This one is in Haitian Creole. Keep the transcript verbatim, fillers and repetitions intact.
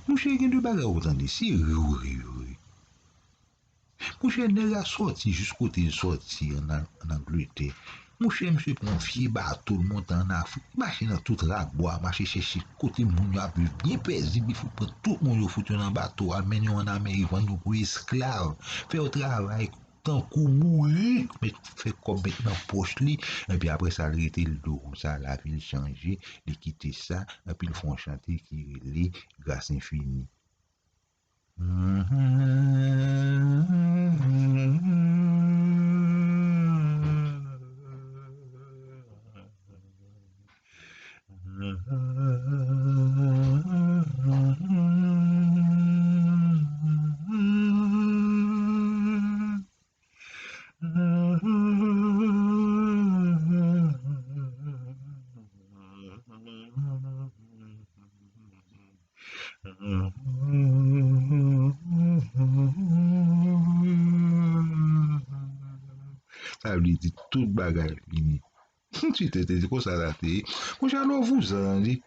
Monchè, gen de bagay ou tande, se ri ou ri, ri. Monchè, nèg la sòti jis kote l sòti an, an Angletè. Monchè, misye pran vye bato, l monte an Afrik, mache nan tout rak bwa, mache chèche kote moun yo ap viv byen pèzib, li fout pran tout moun yo, fout yo nan bato, al mennen yo an Amerik, vann yo pou esklav, fè yo travay tankou bourik, met, fè kòb met nan pòch li, epi apre sa, l rete l do konsa, lavi l chanje, li kite sa, epi l fè yon chante ki rele Gras Enfini. Sa vle di tout bagay fini. Ti tete, se konsa sa te ye. Monchè, alò vouzan, li